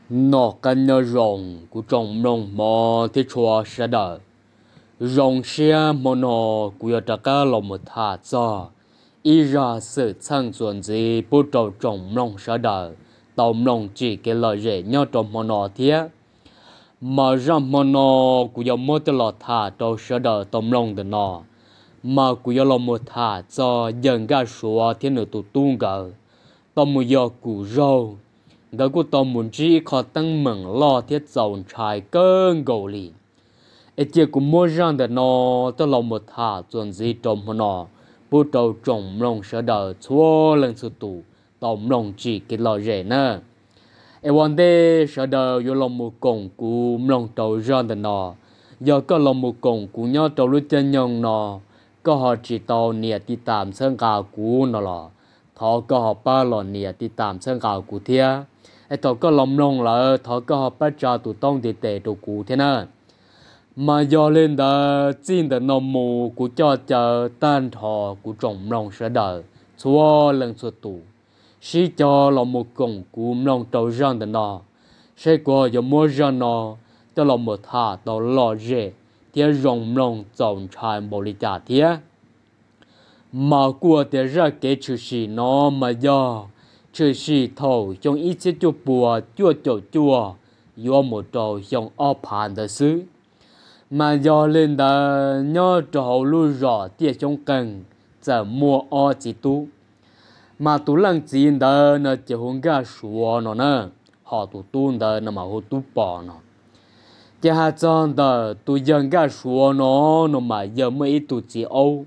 Noj qab nyob zoo kuv tsoom mloog hmov thiab tshua sawv daws. Zoo siab hmo no kuv yuav rov qab los mus tham txog ib zaj xwm txheej txuas ntxiv pub rau tsoom mloog sawv daws tau mloog tsim kev lom zem nyob rau hmo no thiab. Mas zaj hmo no kuv yuav muab coj los tham rau sawv daws tau mloog ntawm no, mas kuv yuav los mus tham txog yawg Nkaj Suav thiab nws tus tub nkawd tau mus yos kum zaug. Nkawd kuj tau mus ntsib ib qho teeb meem loj thiab txaus ntshai kawg nkaus li. Es cia kuv muab zaj ntawm no coj los mus tham txuas ntxiv rau hmo no pub rau tsoom mloog sawv daws txhua leej txhua tus tau mloog tsim kev lom zem na. Es ua ntej sawv daws yuav los mus koom kuv mloog rau zaj ntawm no, yog koj los mus koom kuv nyob rau lub caij nyoog no, koj ho tsis tau nias tiv tam txhawb nqa kuv no los thov koj ho pab los nias tiv tam txhawb nqa kuv thiab. Es thaum koj los mloog lawm thov koj ho pab tsa tus taub ntiv tes rau kuv thiab na. Mas yog li ntawd txij ntawm no mus kuv coj caw tag nrho kuv tsoom mloog sawv daws txhua leej txhua tus sib cog los mus koom kuv mloog rau zaj ntawm no, seb kuv yuav muab zaj no coj los mus tham tau lom zem thiab zoo mloog txaus ntshai npaum li cas thiab. Mas kuj tias zaj kev tshwm sim no mas yog tshwm sim thaum xyoo ib txhiab cuaj puas cuaj caum cuaj yuav mus rau xyoo ob phav ntawd xwb. Mas yog li ntawd nyob rau hauv lub zos Tiaj Xyoob Qeeg txawm muaj ob txiv tub. Mas tus leej txiv ntawd no ces hu Nkaj Suav no na, ho tus tub ntawd no mas hu Tub Pos no. Ces hais txog ntawm tus yawg Nkaj Suav no, no mas yawg muaj ib tug txiv aub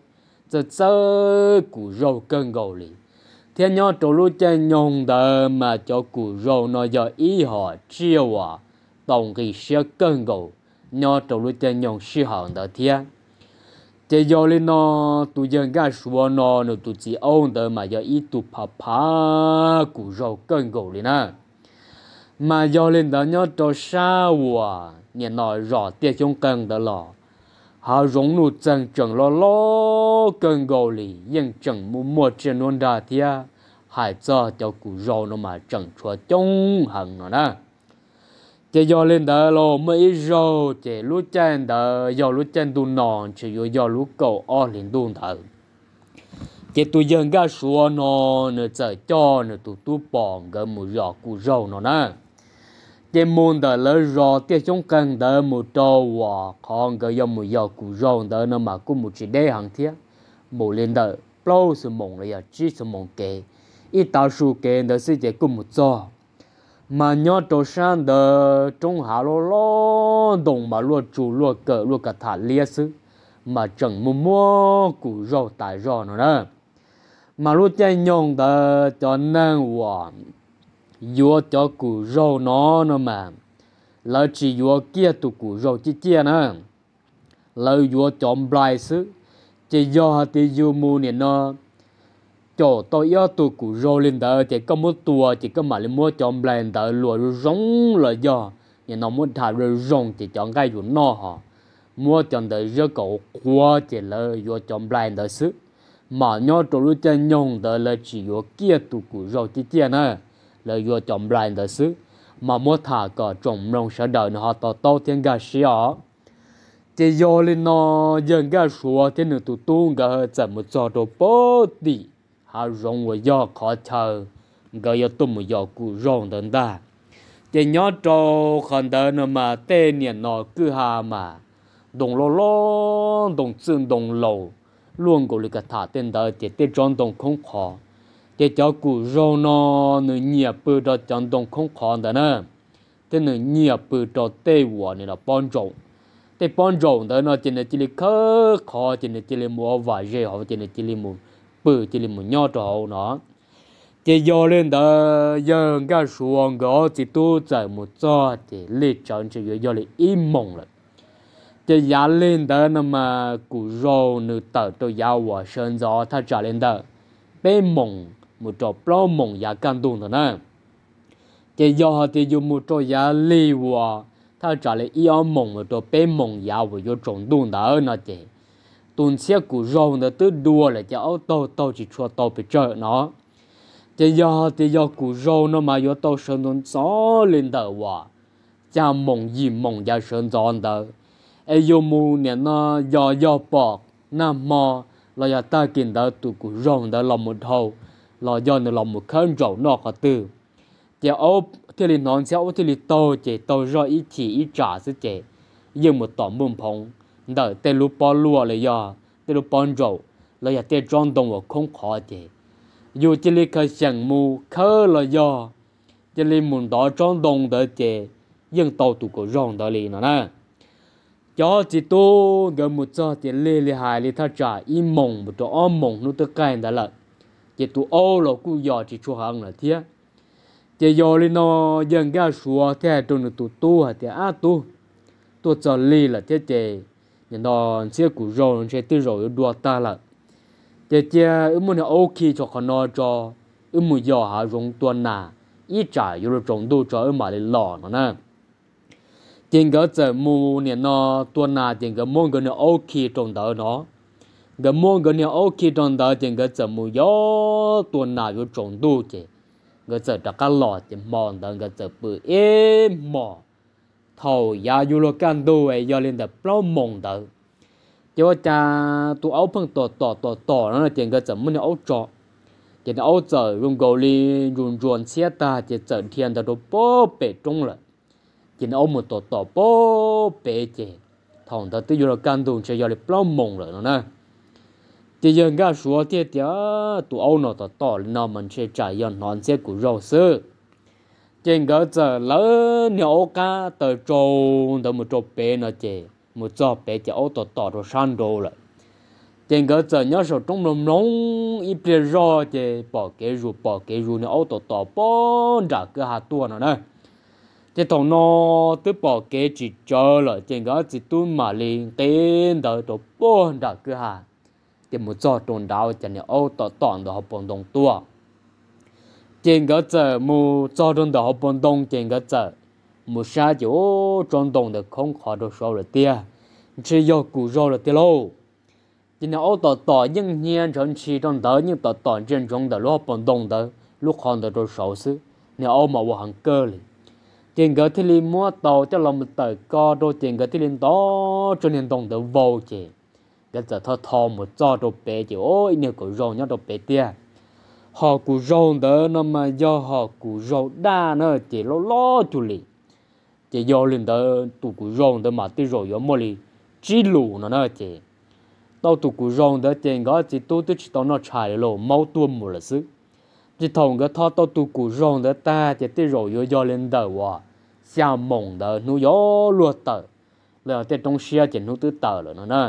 txawj txawj kum zaug kawg nkaus li, thiab nyob rau lub caij nyoog ntawd mas cov kum zaug no yog ib hom tsiaj uas tau nqi siab kawg nkaus nyob rau lub caij nyoog sij hawm ntawd thiab. Ces yog li no, tus yawg Nkaj Suav no nws tus txiv aub ntawd mas yog ib tug phav phav kum zaug kawg nkaus li na. Mas yog li ntawd nyob rau sab uas nim no zos Tiaj Xyoob Qeeg ntawd los hav zoov nuj txeeg tseem loj loj kawg nkaus li, yeej tseem muaj muaj tsiaj nuab nrag thiab. Hais txog cov kum zaug no mas tseem tshuav coob heev no na. Ces yog li ntawd los muaj ib zaug ces lub caij ntawd yog lub caij ntuj no ntshe yuav yog lub kaum ob hlis ntuj ntawd. Ces tus yawg Nkaj Suav no nws txawm coj nws tus tub Pos nkawd mus yos kum zaug no na. Ces mus ntawm lawv zos Tiaj Xyoob Qeeg ntawd mus rau uas qhov nkawd yuav mus yos kum zaug ntawd no mas kuj mus tsis deb heev thiab, mus li ntawm plaub xuab moos los yog tsib xuab moos kev, ib tav su kev ntawd xwb ces kuj mus txog. Mas nyob rau sab ntawd roob hav loj loj, ntoo mas luaj tsu luaj kawm luaj ka tham liab xwb, mas tseem muaj muaj kum zaug tas zog no na. Mas lub caij nyoog ntawd cov neeg uas yuav cov kum zaug no no mas lawv tsis yuav kiag tus kum zaug ciaj ciaj na, lawv yuav cov nplai xwb. Ces yog hais tias yus mus nim no caum tau ib ob tug kum zaug li ntawd ces koj muab tua ces koj mam li muab cov nplai ntawd luas zoo los yog nim no muab dham zoo zoo ces cov nqaij yus noj ho muab cov ntawd ziab kom quav ces lawv yuav cov nplai ntawd xwb. Mas nyob rau lub caij nyoog ntawd lawv tsis yuav kiag tus kum zaug ciaj ciaj na, lawv yuav cov nplai ntawd xwb. Mas muab tham kom tsoom mloog sawv daws nws ho to taub thiab nkag siab os. Ces yog li no, yawg Nkaj Suav thiab nws tus tub nkawd txawm mus txog rau pem tim hav zoov uas yog qhov chaw nkawd yuav tuaj mus yos kum zaug ntawd ntag. Ces nyob rau qhov ntawd no mas tej niam no kwj ha mas ntoo loj loj, ntoo txwj ntoo laus luaj nkaus li ka tham tej ntawd ces tej tsob ntoo khoob qhov. Ces cov kum zaug no nws nyiam pw rau cov ntoo khoob qhov ntawd na, thiab nws nyiam pw rau tej uas nim no pob ntsaum. Tej pob ntsaum ntawd no ces nws cia li khawb qhov ces nws cia li mus ua vam ze hauv ces nws cia li mus pw cia li mus nyob rau hauv no. Ces yog li ntawd yawg Nkaj Suav nkawd ob txiv tub txawm mus txog ces lij tsawv ntshe yuav yog li ib moos lawm. Ces yav lig ntawd no mas kum zaug nws tawm rau yav uas sawv ntxov thaj tsam li ntawm peb moos mus rau plaub moos yav kaj ntug ntawd na. Ces yog hais tias yus mus rau yav lig uas thaj tsam li ib ob moos mus rau peb moos yav uas yuav tsaus ntuj ntawd no ces tus ntxhiab kum zaug ntawd twb dua lawm ces aub taug taug tsis tshua tau pes tsawg no. Ces yog tias yog kuv zaug no mas yuav tau sawv ntxov ntxov li ntawm uas xya moos yim moos yav sawv ntxov ntawd, es yus mus nim no yog yog pom nag hmo los yog tag kis ntawd tus kuv zaug ntawd los mus dhau, los yog nws los mus khawb ntsaum noj qhov twg, ces aub thiaj li hnov ntxhiab, aub thiaj li taug, ces taug zoj ib chim ib tsam xwb ces yeej mus tom npuj nphoov ntawm tej lub pob luaj los yog tej lub pob ntsaum los yog tej tsob ntoo uas khoob qhov ces yus cia li khaws xyeem mus khawb los yog cia li mus ntov tsob ntoo ntawd ces yeej tau tus kuv zaug ntawd li no na. Cov txiv tub nkawd mus txog ces lig li hais li thaj tsam ib moos mus rau ob moos hnub twb qaij ntawd lawm, ces tus aub los kuj yos tsis tshua heev lawm thiab. Ces yog li no yawg Nkaj Suav thiaj hais rau nws tus tub hais tias, Ab tub, tuaj txog lig lawm thiab ces nim no ntxhiab kuv zaug ntshe twb zaum yuav dua tag lawm. Ces cia wb muab niag aub khi tso qhov no tso, wb mus yos hav zoov tua nas, ib tsam yuav luag tsaus ntuj tso wb mam li los no na. Ces nkawd txawm mus nim no tua nas ces nkawd muab nkawd niag aub khi rau ntawd no. Nkawd muab nkawd niag aub khi rau ntawd ces nkawd txawm mus yos tua nas yuav tsaus ntuj ces nkawd txawm rov qab los ces hmo ntawd nkawd txawm pw ib hmos. Thaum yav yuav luag kaj ntug yog li ntawm plaub moos ntawd, ces ua cas tus aub pheej tom tom tom tom no ces nkawd txawm muab niag aub tso. Ces niag aub txawm zoo nkaus li ntsuas ntsuas ntxhiab tag ces txawm dhia ntawd rau pem roob lawm. Ces niag aub mus tom tom pem ces thaum ntawd twb yuav luag kaj ntug ntshe yog li plaub moos lawm no na. Ces yawg Nkaj Suav thiaj tias, Tus aub no tom tom li no mas ntshe tsam yog hnov ntxhiab kuv zaug xwb. Ces nkawd txawm lawv niag aub qab taw tsau ntawd mus rau pem no ces mus txog pem ces aub tom tom rau sab nraud lawm. Ces nkawd txawm nyob saum roob mloog mloog ib pliag zoj ces pom kev zus pom kev zus niag aub tom tom pem nram kwj ha tuaj no na. Ces thaum no twb pom kev tsis tsawv lawm ces nkawd txiv tub mam li nqis ntawd rau pem nram kwj ha. Ces mus txog rau nrad ces niag aub tom tom ntawm hauv paus ntoo tuaj. Ces nkawd txawm mus txog rau ntawm hauv paus ntoo ces nkawd txawm mus saib ces ub, tsob ntoo ntawd khoob qhov rau saud lawm tiag, ntshe yog kuv zaug lawm tiag lauj. Ces niag aub tom tom yeej hnia ntshawv ntshis rau ntawd, yeej tom tom ntsia ntsoov ntawm lub hauv paus ntoo ntawd lub qhov ntawd rau saud xwb, niag aub mas ua heev kawg li. Ces nkawd thiaj li muab taus coj los mus tawm ko rau ces nkawd thiaj li ntov tsob niag ntoo ntawd vau ces nkawd txawm tho tho mus txog rau pem ces ub, ib niag kuv zaug nyob rau pem tiag. Hom kuv zaug ntawd no mas yog hom kuv zaug daj na ces loj loj cuag li. Ces yog li ntawd tus kuv zaug ntawd mas tej zaum yuav muaj li tsib lus no na ces tau tus kuv zaug ntawd ces nkawd txiv tub twb tsis tau noj tshais li los maub tuaj mus lawm xwb. Ces thaum nkawd tho tau tus kuv zaug ntawd tag ces tej zaum yuav yog li ntawm uas xya moos ntawd hnub yuav luag tawm, los yog tej roob siab ces hnub twb tawm lawm no na.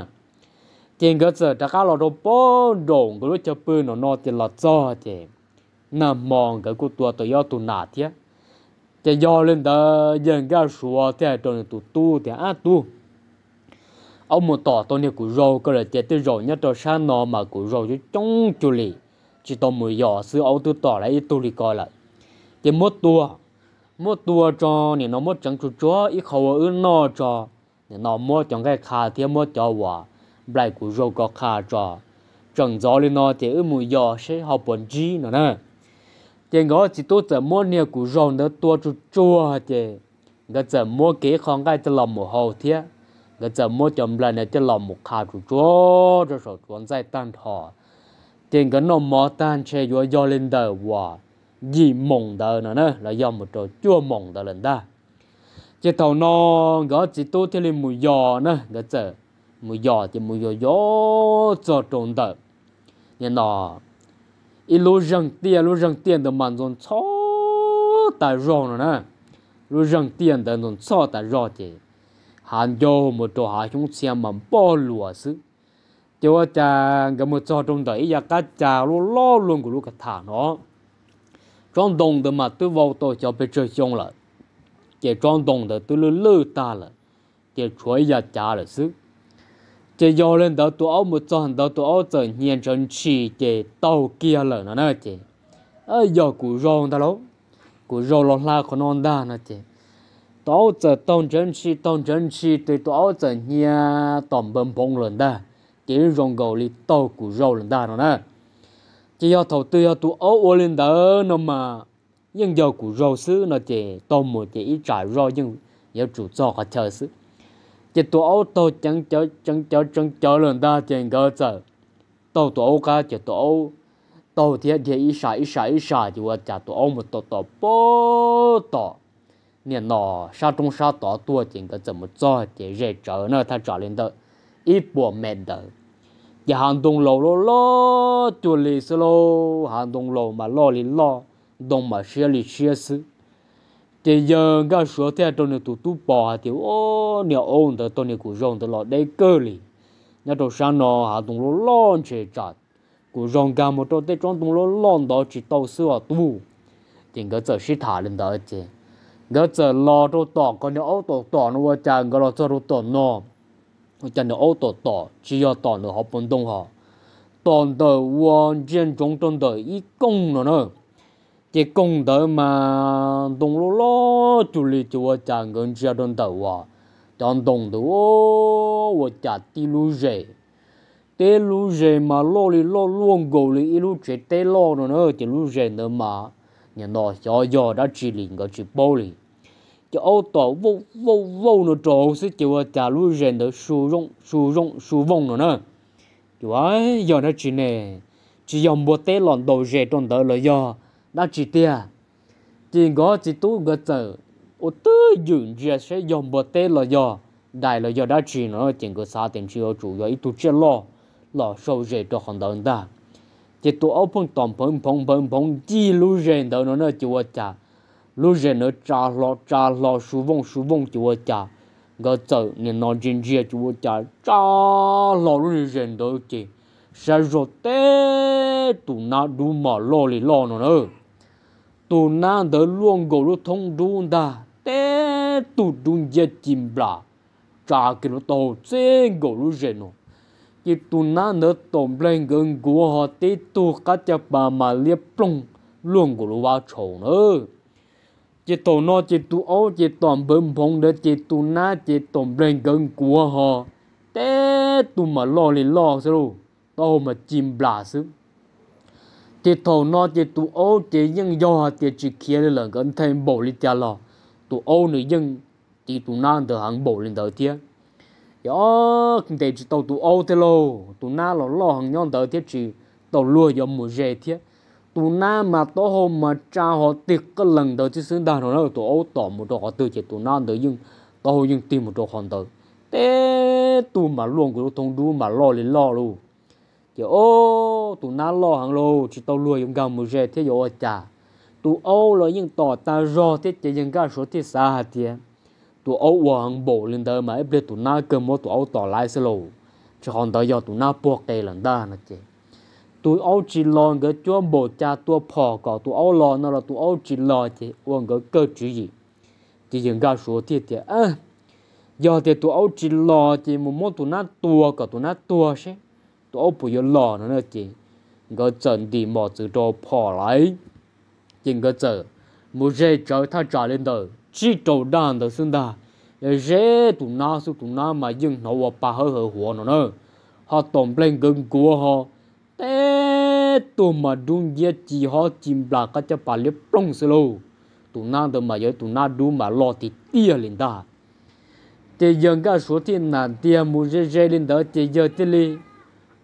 Ces nkawd txawm rov qab los rau pem nraum nkawd lub chaw pw no no ces los txog ces nag hmo nkawd kuj tua tau ib ob tug nas thiab. Ces yog li ntawd yawg Nkaj Suav thiaj hais rau nws tus tub tias, Ab tub, aub mus tom tau niag kuv zaug ko lawm ces tej zaum nyob rau sab no mas kuv zaug coob coob cuag li, tsis tau mus yos xwb aub twb tom lawm ib tug li ko lawm. Ces muab tua, muab tua tso nim no muab tseev tsuag tsuag ib qho ua wb noj tso, nim no muab cov nqaij qha thiab muab cov uas nplaim kuv zaug ko qha tso, tseem ntxov li no ces wb mus yos seb ho puas ntsib no na. Ces nkawd txiv tub txawm muab niag kuv zaug ntawd tua tsuag tsuag ces nkawd txawm muab kiag ib qho nqaij coj los mus hau thiab nkawd txawm muab cov nplaim ntawd coj los mus qha tsuag tsuag rau saum tsuav ntxaij tag nrho. Ces nkawd noj mov tag ntshe yuav yog li ntawm uas yim moos ntawd no na los yog mus rau cuaj moos ntawd lawm ntag. Ces thaum no nkawd txiv tub thiaj li mus yos na, nkawd txawm mus yos ces mus yos yos txog rau ntawm nim no ib lub zeeg tiaj, lub zeeg tiaj ntawd mas ntxoov ntxhoj tas zog no na. Lub zeeg tiaj ntawd ntxoov ntxhoj tas zog ces hav ncaug mus rau hav xyoob txhia mas npog luas xwb. Ces ua cas nkawd mus txog rau ntawm ib yav qab ca loj loj luaj nkaus lub ka tham no, tsob ntoo ntawd mas twb vau tau xyov pes tsawg xyoo lawm, ces tsob ntoo ntawd twb lwj lwj tag lawm, ces tshuav ib yav cav lawm xwb. Ces yog li ntawd tus aub mus txog ntawd tus aub txawm hnia ntshav ntshis ces taug kiag lawm no na ces, Yog kuv zaug ntag lauj, kuv zaug los hla qhov no ntag no ces tus aub txawm taug ntshav ntshis taug ntshav ntshis ces tus aub txawm hnia tom npawv nphoov lawm ntag, ces zoo nkaus li taug kuv zaug lawm ntag no na. Ces yog thaum twg yog tus aub ua li ntawd no mas yeej yog kuv zaug xwb no ces taug mus ces ib tsam zoj yeej yuav tsum txog qhov chaw xwb. Ces tus aub taug ceev cawv ceev cawv lawm ntag ces nkawd txawm taug tus aub qab ces tus aub taug thiab dhia ib sab ib sab ib sab ces ua cas tus aub mus tom tom pab tom niam no sab roob sab tod tuaj ces nkawd txawm mus txog ces ze tsawv na thaj tsam li ntawm ib puas mev ntawd. Ces hav ntoo laus loj loj cuag li xwb lauj, hav ntoo laus mas loj li loj, ntoo mas siab li siab xwb. Ces yawg Nkaj Suav thiaj rau nws tus tub pos hais tias, Ub, niag aub ntawd taug niag kuv zaug ntawd los deb kawg li. Nyob rau sab no hav ntoo loj loj ntshe tsam kuv zaug nkag mus rau tej tsob ntoo loj loj ntawd tsis tau xwb os tub. Ces nkawd txawm sib tham li ntawd ces nkawd txawm los rau tom qhov niag aub tom tom no ua cas nkawd los txog rau tom no ua cas niag aub tom tom tsis yog tom ntawm hauv paus ntoo hos, tom ntawm ua ntsia ntsoov rau ntawm ib koog no na. Ces koog ntawd mas ntoo loj loj cuag li ces ua cas nkawd ntsia rau ntawm uas cov ntoo ntawd ua cas tib lub zes, tib lub zes mas loj li loj luaj nkaus li ib lub tsev teb loj no na. Ces lub zes ntawd mas nim no xyov yog dab tsi li nkawd tsis paub li. Ces aub tom vauj vauj vauj no rau hauv xwb ces ua cas lub zes ntawd su zoo su vooj no na. Ces yog dab tsi ne? Tsis yog npua teb los ntaus zes rau ntawd los yog dab tsi tiag? Ces nkawd txiv tub nkawd txawm ua twj ywm ntsia saib yog npua teb los yog dais los yog dab tsi no ces nkawd xav tias ntshe yuav tsum yog ib tug tsiaj loj los sau zes rau qhov ntawd ntag. Ces tus aub pheej tom nphawv nphoov npawv nphoov ncig lub zes ntawd no na ces ua cas lub zes ntawd tsa hlo tsa hlo su vooj su vooj ces ua cas nkawd txawm nim no ntsia ntsia ces ua cas tsa hlo lub zes ntawd ces saib zog teb tus nab dub mas loj li loj no na. Tus nab ntawd luaj nkaus lub thoob dub ntag, teb tug dub nciab ci nplas tsa kiag lub taub hau txij nkaus lub zes no. Ces tus nab ntawd tom nplej nkawd nkuav ho tib tug qab caj pas mas liab ploog luaj nkaus lub vab tshaus na. Ces thaum no ces tus aub ces tom npawv nphoov ntawd ces tus nab ces tom nplej nkawd nkuav ho teb tug mas loj li loj xwb lauj, taub hau mas ci nplas xwb. Ces thaum no ces tus aub ces yeej yog hais tias tsis khiav li lawm nkawd nthe npaum li cas los tus aub nws yeej tiv tus nab ntawd heev npaum li ntawd thiab. Ces ob ntes tsis tau tus aub thiab lauj, tus nab los loj heev nyob ntawd thiab tsis tau luag yuav mus ze thiab. Tus nab mas taub hau mas tsa ho tig qab lees ntawd tib xwb ntag no na, tus aub tom mus rau qhov twg ces tus nab ntawd yeej taub hau yeej tig mus rau qhov ntawd. Teb tug mas luaj nkaus lub thoob dub mas loj li loj lauj. Ces ob tus nab loj heev lauj, tsis tau luag yuav nkag mus ze thiab yuav ua cas. Tus aub los yeej tom tag zog thiab ces yawg Nkaj Suav thiaj xav hais tias tus aub ua heev npaum li ntawd mas ib pliag tus nab kawg muab tus aub tom laiv xwb lauj, tsis qhov ntawd yog tus nab puag qe lawm ntag no ces tus aub tsis los nkawd cuab npaum cas tua phom kom tus aub los no los tus aub tsis los ces ua nkawd kawg tswv yim. Ces yawg Nkaj Suav thiaj tias, yog tias tus aub tsis los ces mus muab tus nab tua kom tus nab tuag seb tus aub puas yuav los no na ces nkawd txawm ntim mos txwv rau phom laiv. Ces nkawd txawm mus ze tsawv thaj tsam li ntawm tsib rau dag ntawd xwb ntag. Yog ze tus nab xwb tus nab mas yeej hnov ua pa hawb hawv huav no na, ho tom nplej nkawd nkuav ho teb tug mas dub nciab ci hob ci nplas qab caj pas liab ploog xwb lauj. Tus nab ntawd mas yog tus nab dub mas loj tiag tiag li ntag. Ces yawg Nkaj Suav thiaj nam ntiag mus ze ze li ntawd ces yawg thiaj li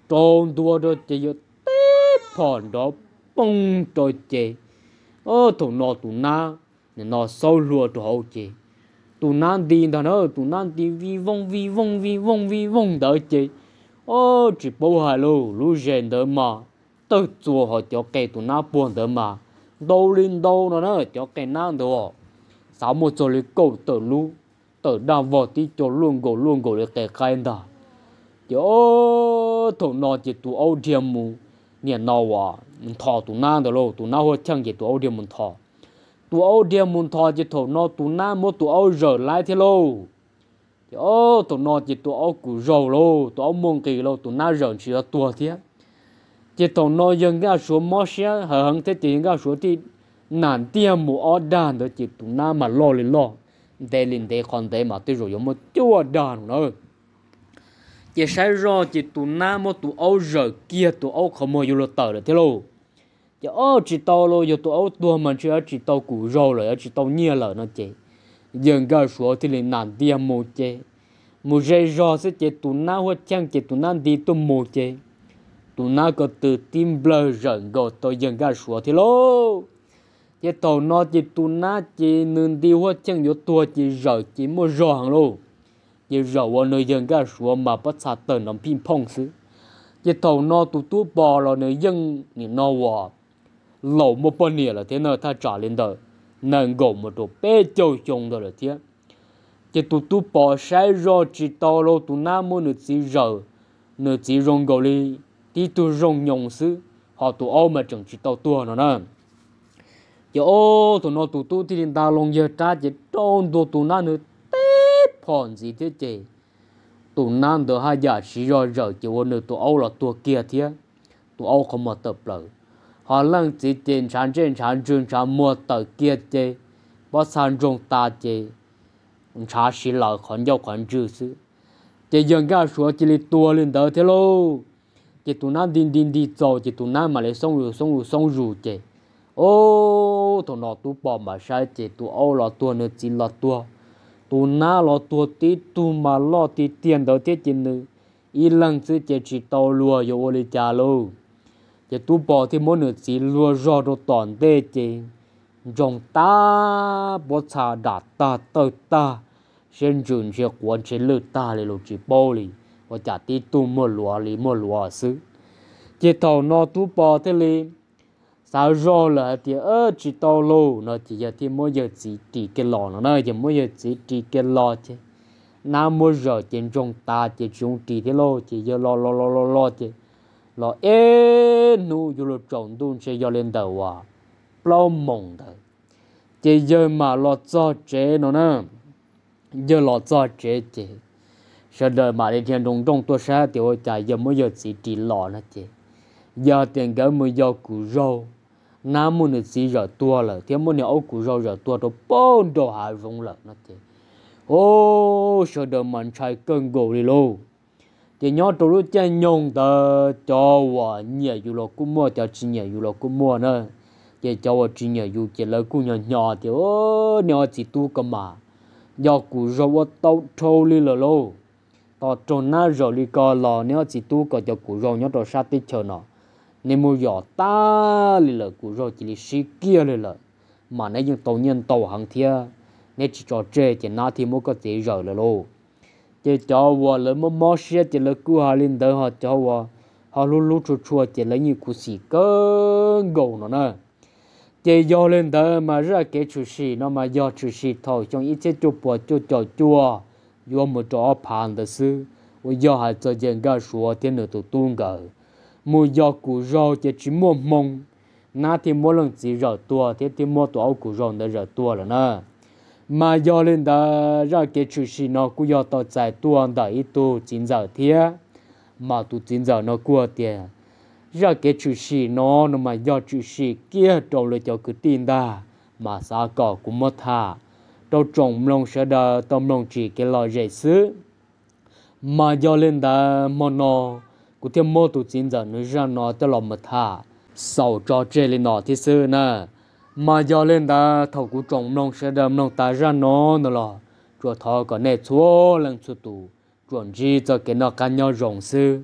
rau ntua rau ces yawg teb phom nrov poog rau ces thaum no tus nab nim no xaub hlua rau hauv ces tus nab nti ntag na, tus nab nti vij vooj vij vooj vij vooj vij vooj ntawd ces tsis paub hais lauj, lub zes ntawd mas tawg txuas ho cov qe tus nab puag ntawd mas ntau li ntau no na, cov qe nab ntawd xav muaj txog li kaum tawm lub, tawm daj vog tib co luaj nkaus luaj nkaus li qe qaib ntag. Ces thaum no ces tus aub dhia mus, niam no uas nthos tus nab ntawd lauj, tus nab huaj cheej ces tus aub dhia mus nthos. Tus aub dhia mus nthos ces thaum no tus nab muab tus aub zawm laiv thiab lauj. Ces thaum no ces tus aub kuj zaug lauj, tus aub muaj nqis lauj, tus nab zawm ntshe yuav tuag thiab. Ces thaum no yawg Nkaj Suav mob siab heev heev thiab ces yawg Nkaj Suav thiaj nam ntiag mus ob dag ntawd ces tus nab mas loj li loj, ntev li ntev, qhov ntev mas tej zaum yuav muaj cuaj dag no na. Ces saib zoj ces tus nab muab tus aub zawm kiag tus aub qhov muag yuav luag tawm lawm thiab lauj. Ces ob tsis tau los yog tus aub tuag mas ntshe yuav tsis tau kuv zaug lawm, yuav tsis tau nyiaj lawm no ces yawg Nkaj Suav thiaj li nas ntiag mus ces mus ze zog xwb ces tus nab huaj cheej ces tus nab nti tuaj mus ces tus nab ko tw tib nplawg zawm nkaus tau yawg Nkaj Suav thiab lauj. Ces thaum no ces tus nab ces nws nti huaj cheej yuav tuag ces zawm ces muaj zog heev lauj. Ces zawm ua nws yawg Nkaj Suav mas pob txha tawg nrov phij phooj xwb. Ces thaum no tus tub pos los nws yeej nim no uas laus muaj poj niam lawm thiab na, thaj tsam li ntawm nees nkaum mus rau peb caug xyoo ntawd lawm thiab. Ces tus tub pos saib zoj tsis tau lauj, tus nab muab nws txiv zawm, nws txiv zoo nkaus li tib tug zooj nyoos xwb, ho tus aub mas tseem tsis tau tuag no na. Ces ob thaum no tus tub thiaj li nta loo yawg rab ces rau ntua tus nab ntawd teb phom ntxiv thiab ces tus nab ntawd haj yam siv zog zawm ces ua nws tus aub los tuag kiag thiab. Tus aub qhov muag tawm plaws, ho leej txiv ces ntshav ntsej ntshav ntswg ntshav muag tawm kiag ces pob txha ntsoog tas ces ntshav siv lawm qhov ncauj qhov ntswg xwb. Ces yawg Nkaj Suav cia li tuag li ntawd thiab lauj. Ces tus nab nti nti nti txaus ces tus nab mam li xoob zus xoob zus xoob zus ces ob thaum no tub pos mam saib ces tus aub los tuag nws txiv los tuag, tus nab los tuag tib tug mas loj tiag tiag ntawd thiab ces nws ib leeg xwb ces tsis tau luag yuav ua li cas lauj. Ces tub pos thiaj muab nws txiv luag zog rau tom ntej ces ntsoog tag, pob txha dam tag tawg tag, siab ntsws ntshe quav ntshe lwj tag li los tsis paub li, ua cas tib tug muag luav li muag luav xwb. Ces thaum no tub pos thiaj li xav zog lawm hais tias tsis tau lauj no ces yawg thiaj muab yawg txiv ris kiag los no na. Yawg muab yawg txiv ris kiag los ces nab muab zawm ces ntsoog tas ces tsis zoo ris thiab lauj. Ces yawg los los los los los ces los ib hnub yuav luag tsaus ntuj ntshe yog li ntawm uas plaub moos ntawd ces yawg mam los txog tsev no na. Yawg los txog tsev ces sawv daws mam li dhia nroo nrooj tuaj saib tias ua cas yawg muab yawg txiv ris los no ces yawg tias nkawd mus yog kuv zaug, nab muab nws txiv zawm tuag lawm thiab muab niag aub kuv zaug zawm tuag rau pem nraum hav zoov lawm no ces, o, sawv daws mas ntshai kawg nkaus li lauj. Ces nyob rau lub caij nyoog ntawd cov uas nyiam yus los kuj muaj, cov tsis nyiam yus los kuj muaj na. Ces cov uas tsis nyiam yus ces lawv kuj nyo nyo tias, nej ob txiv tub ko mas yog kuv zaug ua tau dhau li lawm lauj. Tos raug nab zawm li ko los nej ob txiv tub ko cov kuv zaug nyob rau sab teb chaws no, nej muab yos tag li lawm, kuv zaug cia li sib kiag li lawm, mas neb yeej tau nyiaj ntau heev thiab, neb tsis tso tseg ces nab thiaj muab koj txiv zawm lawm lauj. Ces cov uas lawv mob mob siab ces lawv kuj hais li ntawd, ho cov uas ho hlub hlub tshua tshua ces lawv yeej khuv xim kawg nkaus no na. Ces yog li ntawd mas zaj kev tshwm sim no mas yog tshwm sim thaum xyoo ib txhiab cuaj puas cuaj caum cuaj yuav mus rau ob phav ntawd xwb, uas yog hais txog yawg Nkaj Suav thiab nws tus tub nkawd mus yos kuv zaug ces tsis muaj hmoo, nab thiaj muab leej txiv zawm tuag thiab thiaj muab tus aub kuv zaug ntawd zawm tuag lawm na. Mas yog li ntawd zaj kev tshwm sim no kuj yog tau txais tuaj ntawm ib tug txiv ntxawm thiab, mas tus txiv ntxawm no kuj tias zaj kev tshwm sim no no mas yog tshwm sim kiag rau lawv cov kwv tij ntag, mas xav kom kuv muab tham rau tsoom mloog sawv daws tau mloog tsim kev lom zem xwb. Mas yog li ntawd hmo no kuv thiaj muab tus txiv ntxawm nws zaj no coj los mus tham xaus tso tseg li no thiab xwb na. Mas yog li ntawd thaum kuv tsoom mloog sawv daws mloog tas zaj no no los, tsuas thov kom nej txhua leej txhua tus tsuas ntsib txoj kev noj qab nyob zoo xwb.